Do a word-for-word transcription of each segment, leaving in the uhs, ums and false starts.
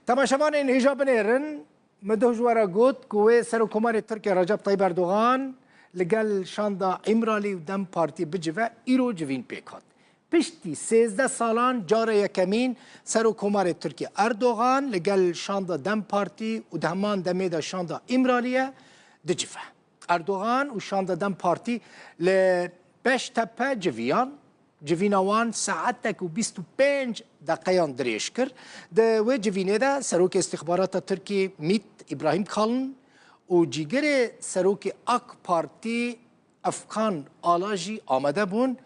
Temaşevanên hêja binêrin, min doh ji we re got ku wê Serokkomarê Tirkiye Recep Tayyip Erdogan li gel şanda Îmralî û DEM Partî bicive, îro civîn pêk hat. Piştî sêzdeh salan cara yekemîn Serokkomarê Tirkiye Erdogan li gel şanda DEM Partî û di heman demê de şanda Îmraliye dicive. Erdogan û şanda DEM Partî li Beştepe civiyan. Civîna wan saetek û bîst û pênc deqeyan dirêj kir. Di wê civînê de Serokê Îstîxbarata Tirkî MÎT Îbrahîm Kalin û cîgirê Serokê AK Partî Efkan Ala jî amade bûn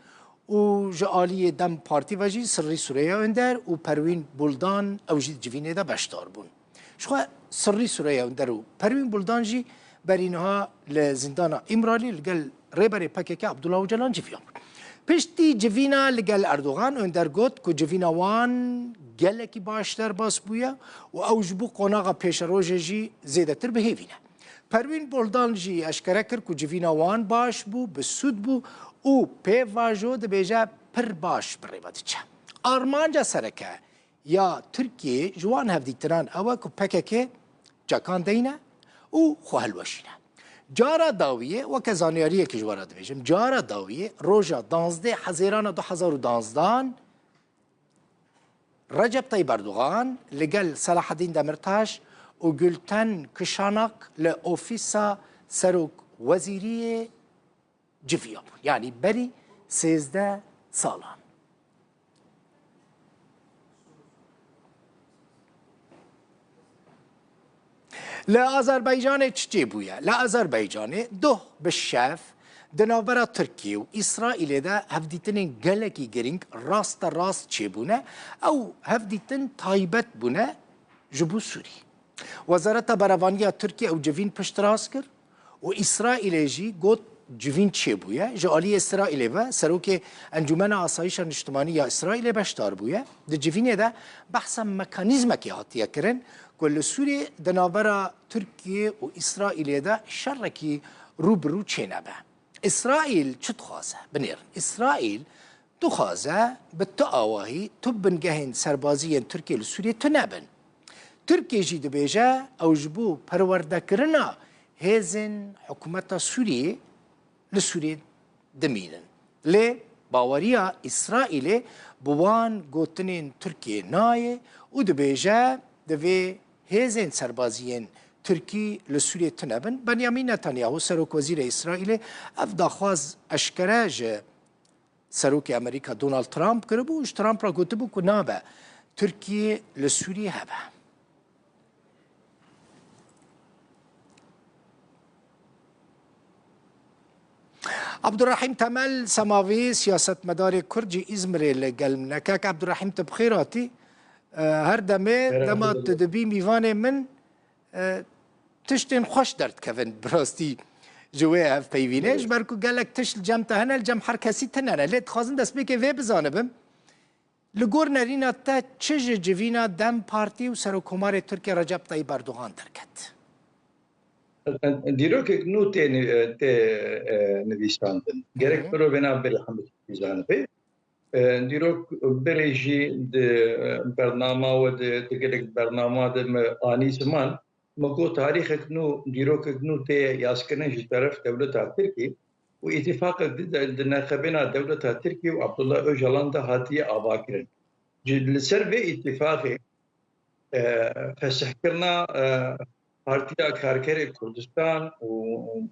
û ji aliyê DEM Partî ve jî Sirrî Süreyya Önder û Perwîn Buldan ew jî di civînê de beşdar bûn. Jixwe Sirrî Süreyya Önder û Perwîn Buldan jî berî niha li zîndana Îmralî li gel Rêberê P K K Abdullah Ocalan civiyan bûn. Piştî civîna li gel Erdogan, Önder got ku civîna wan gelekî baş derbas bûye û ew ji bo qonaxa pêşerojê jî zêdetir bi hêvî ne. Perwîn Buldan jî eşkere kir ku civîna wan baş bû, bi sûd bû û pê vajo dibêje pir baş bi rê ve diçe. Armanca sereke ya Tirkiyeyê ji wan hevdîtinan ew e ku P K K cekan deyne û xwe hilweşîne. Cara dawiyê, weke zanyariyekê ji we re dibêjim, cara dawiyê roja danzdeh Hezêrana du hezar û danzdan Recep Tayyip Erdogan li gel Selahaddin Demirtaş û Gülten Kişanak li ofîsa Serok Wezîriyê civiya bûn. Yanî berî sêzdeh salan. Li Azerbaycanê çi çêbûye? Li Azerbaycanê doh bi şev di navbera Tirkiye û Îsraîlê de hevdîtinên gelekî girîng raste rast çêbûne. Ew hevdîtin taybet bûne ji bo Sûrî. Wezareta Berevanî ya Tirkiye ew civîn piştrast kir û Îsraîlê jî got civîn çêbûye. Ji aliyê Îsraîlê ve Serokê Encûmena Asayîşa Niştimanî ya Îsraîlê beşdar bûye. Di civînê de behsa mekanîzmekê hatiye kirin ku li Sûriyê di navbera Tirkiye û Îsraîlê de şerekî rû bi rû çênebe. Îsraîl çi dixwaze? Binêrin. Îsraîl dixwaze bi tu awahî tu bingehên serbazî yên Tirkiye li Sûriyê tunebin. Tirkiye jî dibêje ew ji bo perwerdekirina hêzên hikûmeta Sûriyê li Sûriyê dimînin. Lê baweriya Îsraîlê bi wan gotinên Tirkiyê nayê û dibêje divê hêzên serbazî yên Tirkî li Sûriyê tunebin. Benyamin Netanyahu, serokwezîrê Îsraîlê, ev daxwaz eşkere ji Serokê Amerîka Donald Trump kiribû û ji Trump re gotibû ku nabe Tirkiye li Sûriyê hebe. Abdurrahîm Temel Semavî, siyasetmedarê Kurd ji Îzmirê li gel min e. Kek Abdurrahîm, tu bi xêr hatî. Her demê dema tu dibî mîvanê min, e, tiştên xweş derdikevin bi rastî ji wê hevpeyvînê. Ji ber ku gelek tişt li cem te hene, li cem her kesî tune ne. Lê dixwazim destpêkê vê bizanibim. Li gor nerîna te çi ji civîna DEM Partî û Serokkomarê Tirkiye Recep Tayyip Erdogan derket? Dîrokek nû tê ni-, tê, e, nivîsandin. Gerek Hı hı. mirovê nav berê hemû bizanibe. E, dîrok berê jî di, e, bernama we de, di gelek bernama de me anî ziman. Me got tarîxek nû, dîrokek nû tê yazkirin ji teref dewleta Tirkî û îtîfaqek di, di, di nexebêna dewleta Tirkî û Abdullah Ocalan de hatiye avakirin. Ji, li ser vê îtîfaqê, e, fesihkirina, e, Partiya Karkerê Kurdistan û,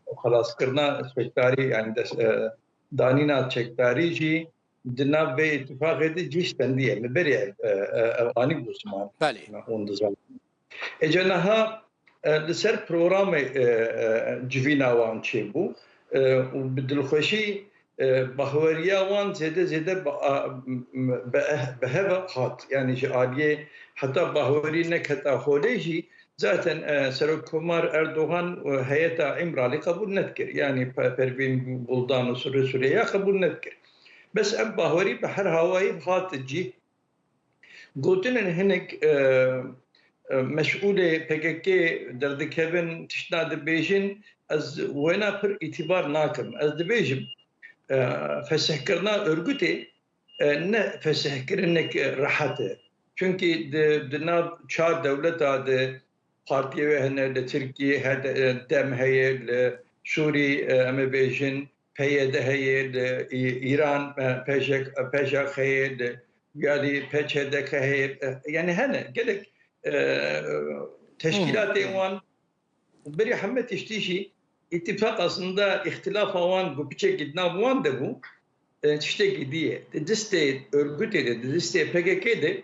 û xelaskirina çekdarî, yani des-, e, danîna çekdarî jî di nav vê îtîfaqê de cî stendiye. Min berê, e, e, ev anî bû ziman. Belê. Hûn dizanin. Êca niha, e, li ser programê, e, e, civîna wan çêbû, e, û bi dilxweşî, e, bahweriya wan zêde zêde bi, a, m-, m-, bi, eh, bi hev hat. Yanî ji aliyê heta bahwerî neketa holê jî zaten, e, Serokkomar Erdogan û heyeta Îmralî qebûl nedikir. Yanî Pe-, Pervîn Buldan û Sirrî Süreyya qebûl nedikir. Bes ev bahwerî bi her hawayî hat cî. Gotinên hinek, e, e, meşûlê P K K derdikevin, tiştna dibêjin, ez wêna pir îtîbar nakim. Ez dibêjim, e, fesihkirina örgütê, e, ne fesihkirinek rehet e. Çunkî di, di nav çar dewleta de partiyê wê hene, li Tirkiyê H D, e, dem heye, li Sûrî, e, em ê bêjin P Y D heye, li Î-, Îran, e, P J K, P J K heye, li Guyadî P Ç D K heye, e, yani hene gelek, e, teşkîlatê wan. Berî hemî tiştî jî îtîfaq aslında îxtilafa wan ku piçekî di nav wan de bû, e, tiştekî dî ye. Di distê örgütê de, di distê P K K de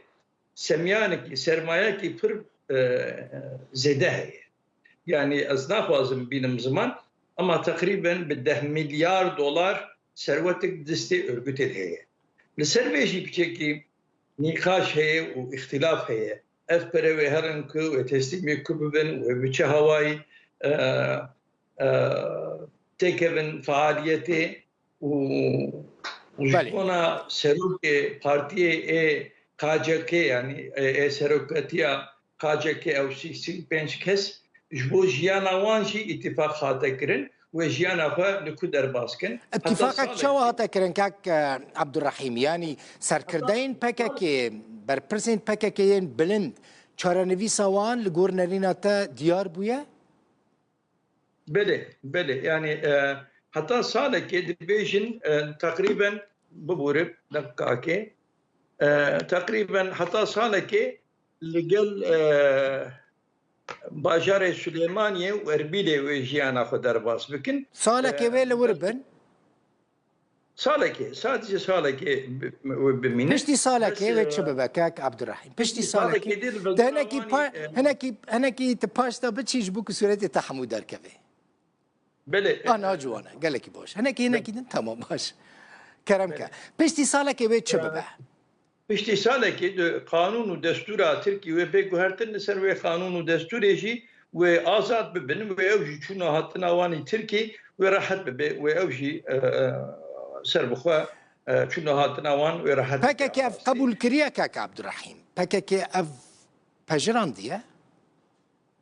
semyanekî, sermayekî pir, e, zêde heye. Yani ez naxwazim bînim ziman, ama teqrîben bi deh milyar dolar serwetek distê örgütê de heye. Li ser vê jî piçekî nîqaş heye û îxtilaf heye. Ev pere wê herin ku wê teslîmê ku bibin, wê bi çi hawayî, e, e, têkevin faaliyetê û, û ji Belê. bona serokê partiyê ê K C K, yani ê, ê seroketiya K C K ew sî, sî û pênc kes ji bo jiyana wan jî îtîfaq hate kirin, wê jiyana xwe li ku derbas kin. Heta Îtîfaqek salekê çawa hate kirin, kak, e, Abdurrahîm? Yanî serkirdeyên P K K, berpirsên P K K yên bilind, çarenivîsa wan li gor nerîna te diyar bûye? Belê, belê. Yani, e, heta salekê dibêjin, e, teqrîben, bibûre, deqîqakê, e, teqrîben heta salekê li gel, e, bajarê Silêmaniyê û Erbîlê wê jiyana xwe derbas bikin. Salekê E, wê li wir bin? Salekê, sadece salekê bi-, wê bimîne. Piştî salekê Bes, wê e, çi bibe, kak Abdurrahîm? Piştî piştî salekê salekê dê li de hinekî Bezdana pa-, Wanî, e, hinekî, hinekî tu paş de biçî ji bo ku sûretê te hemû derkeve. Belê. Ana ciwan e, gelekî baş. Hinekî, Belê. hinekî din, tamam, baş. Kerem ke. Belê. Piştî salekê wê çi Ya, bibe? Piştî salekê di qanûn û destûra Tirkî wê pê guhertin, li ser wê qanûn û destûrê jî wê azad bibin, wê ew jî çûna hatina wan ê Tirkî wê rehet bibe, wê ew jî, e, e, ser bi xwe, e, çûna hatina wan wê rehet bibe. P K K ev qebûl kiriye, kak Abdurrahîm? P K K ev pejirandî ye?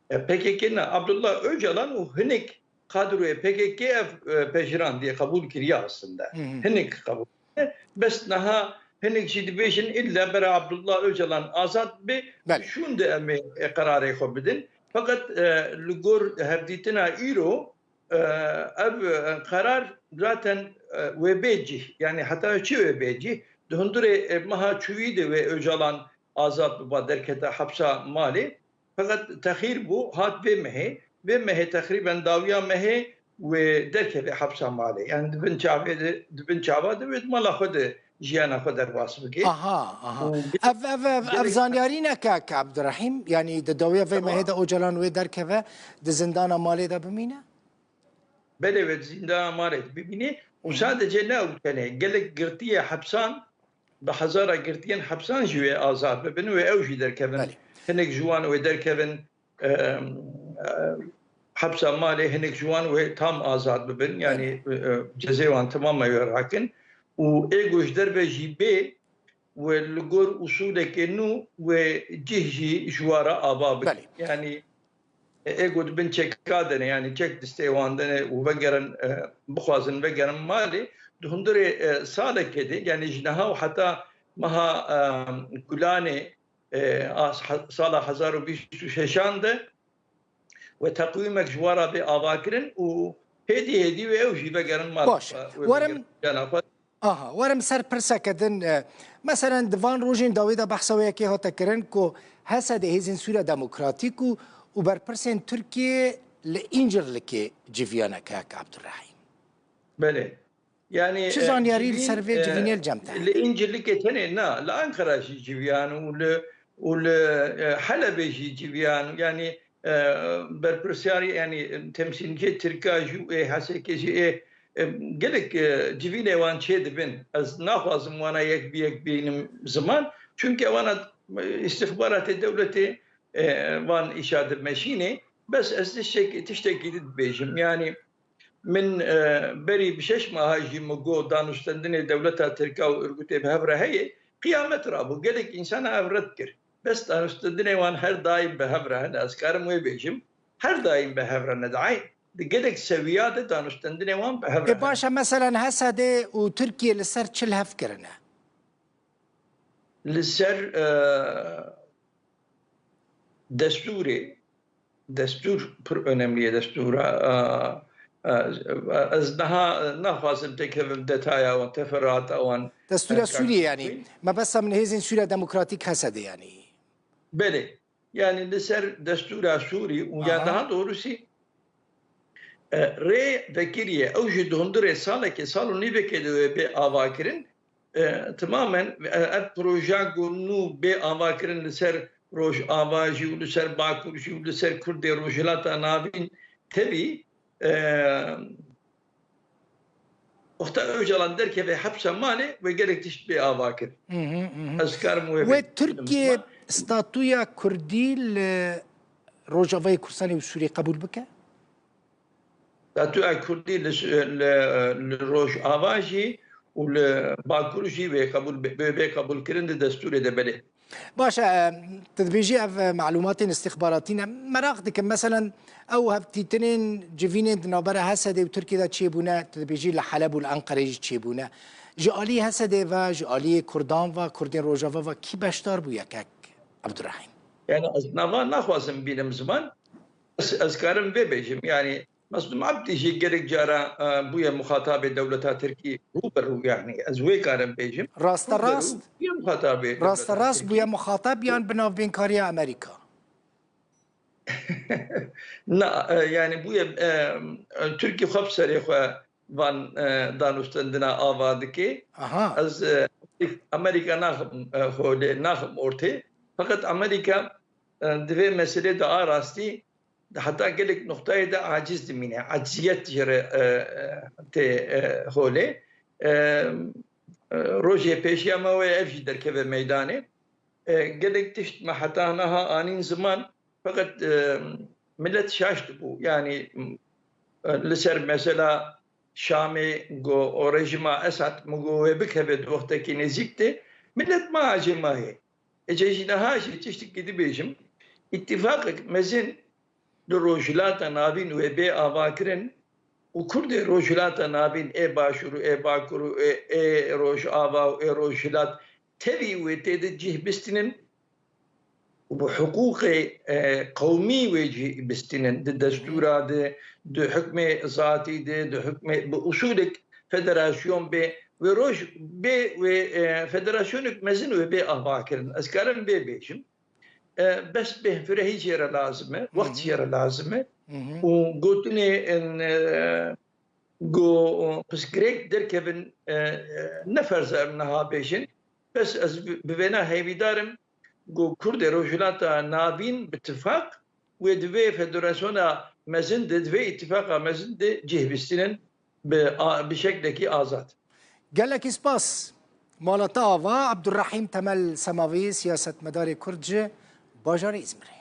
E, P K K ne, Abdullah Öcalan û hinek kadroyê P K K ev, e, pejirandî qebûl kiriye aslında. Hı hı. Hinek qebûl kiriye. Bes niha hinek jî dibêjin illa bera Abdullah Öcalan azad be, Belê. şûnde em ê, e, qerarê xwe bidin. Feqet, e, li gor hevdîtina îro, e, ev, e, qerar zaten, e, wê bê cih. Yani heta çi wê bê cih? Di hundurê, e, meha çûyî de wê Öcalan azad biba, derkete hepsa malê. Feqet texîr bû, hat vê mehê. Vê mehê teqrîben dawiya mehê wê derkeve hepsa malê. Yani di bin çavê de, di bin çava de wê di mala xwe de jiyana xwe derbas bike. Aha, aha. Û Ev, ev, ev, ev gelek zanyarî ne, kak Abdurahîm? Yani di dawiya vê Tamam. mehê de Ocalan wê derkeve, di zindana malê de bimîne? Belê, wê di zindana malê de bimîne. Û Hı hı. sadece ne ew tenê, gelek girtiyê hepsan, bi hezara girtiyên hepsan jî wê azad bibin, wê ew jî derkevin. Belê. Hinek ji wan wê derkevin, e, e, hepsa malê, hinek ji wan wê tam azad bibin. Yani, Belê. e, e, cezê wan temama wê rakin. Û ê ku ji derve jî bê, wê li gor usûleke nû wê cih jî ji wa re ava bikin. Belê. Yani, e, ê ku di bin çeka de ne, yani çek distê wan de ne û vegerin, e, bixwazin vegerin malê, di hundirê, e, salekê de, yani ji niha û heta meha, e, Gulanê, e, a, ha-, sala hezar û bîst û şeşan de wê teqwîmek ji wa re bê avakirin û hêdî hêdî wê ew jî vegerin mala Baş e. xwe, wê Werim vegerin jiyana xwe. Aha, werim ser pirseke din. E, meselen, di van rojên dawî de behsa wê yekê hate kirin ku H S D, Hêzên Sûriya Demokratîk û, û berpirsên Tirkiyê li Încirlikê civiyane, kak Abdurahîm. Belê. Yani, Çi e, zanyarî li civîn, ser vê e, civînê li cem te? Li Încirlikê tenê na, li Ankara jî civiyan û li, û li, e, Helebê jî civiyan. Yani, e, berpirsyarî, yani, e, temsîlcê Tirka jî û ê H S K jî ê, e, gelek, e, civînê wan çê dibin. Ez naxwazim wana yek bi yek bînim ziman. Çunke wana, e, îstixbaratê dewletê, e, van îşa dimeşînê. Bes ez tiştek-, tiştekî dibêjim. Yani, Min, e, berî bi şeş meha jî min got, danûstendinê dewleta Tirka û Urgutê bi hev re heye, qiyamet rabû. Gelek însana ev red kir. Bes danûstendinê wan her daîm bi hev re hene. Ez karim wê bêjim, her daîm bi hev re ne. Di gelek sewiya de danûstendinê wan bi hev re hene. E, baş e, meselen H S D û Tirkiye li ser çi li hev kirine? Li ser, e, destûrê, destûr pir önemli ye, destûra, e, e, ez niha naxwazim têkevim detaya wan, teferruata wan. Destûra e, Sûriyê, yanî, mebesta min hêzên Sûriya Demokratîk, H S D, yanî. Belê. Yanî li ser destûra Sûrî û ya Aha. daha doğrusu, e, rê vekiriye. Ew jî di hundirê salekê, sal û nîvekê de wê bê avakirin. E, tamamen, e, ev proja ku nû bê avakirin li ser Rojava jî û li ser Bakur jî û li ser Kurdê Rojhilata Navîn tevî, e, wexta Ocalan derkeve hepsa malê, wê gelek tişt bê ava kir. Hı hı, hı hı. Ez karim wê Wê bê-, Tirkiye statûya Kurdî li Rojavayê Kurdistanê û Sûriyê qebûl bike? Statûya Kurdî li, li, li Rojava jî û li Bakur jî wê qebûl be-, wê bê qebûlkirin di destûrê de, belê. Baş e, tu dibêjî ev, e, malûmatên istixbaratî ne. Meraq dikim, meselen, ew hevdîtinên civînên di navbera H S D û Tirkiyê de çêbûne, tu dibêjî li Heleb û li Enqereyê jî çêbûne. Ji alî H S D ve, ji alî Kurdan ve, Kurdên Rojava ve kî beşdar bû yekek, Ebdurehîm? Yani ez nava naxwazim bînim ziman. Ez, ez karim vê bêjim. Yani Meslûm Ebdî jî gelek cara, e, bûye muxatabê dewleta Tirkî rû bi rû, yani ez wê karim bêjim. Raste Rû bi rû rast. bûye muxatabê Raste dewleta rast Tirkî. bûye muxatab yan bi navbênkariya Amerîka? Na, e, yani bûye, e, e, Tirkî xwe bi serê xwe van, e, danûstendina ava dike. Aha. Ez, e, Amerîka naxim, e, holê, naxim ortê. Feqet Amerîka, e, di vê meselê de a rastî heta gelek noqtayê de aciz dimîne. Aciziyet jê re, e, e, tê, e, holê. E, e, rojê pêşiya me wê ev jî derkeve meydanê. E, gelek tişt me heta niha anîn ziman, feqet, e, millet şaş dibû. Yani, e, li ser mesela Şamê ku o rejîma Esad min got wê bikeve di wextekî nêzîk de, millet ma acê ma hê. Ece jî niha jî tiştekî dibêjim, îtîfaqek mezin li Rojhilata Navîn wê bê avakirin û Kurdê Rojhilata Navîn, ê Başûr û ê Bakur û ê, ê Rojava û ê Rojhilat tevî wê tê de cih bistînin û bi hiqûqê, e, qewmî wê cih bistînin, di destûra de, di hukmê zatî de, di hukmê, bi usulek federasyon bê, wê roj bê, wê, e, federasyonek mezin wê bê avakirin. Ez karim vê bêjim. E, bes bêhfirehî jê re lazim e, Hı hı. wext jê re lazim e. Hı hı. Û gotinê, e, ku pirsgirêk derkevin, e, e, ne ferz e em niha bêjin. Bes ez bi, bi vêna hêvîdar im ku Kurdê Rojhilata Navîn bi tifaq wê di vê federasyona mezin de, di vê îtifaqa mezin de cih bistînin bi a-, bi şeklekî azad. Gelekî spas. Mala te ava, Abdurrahîm Temel Semavî, siyasetmedarê Kurd ji bajarê Îzmirê.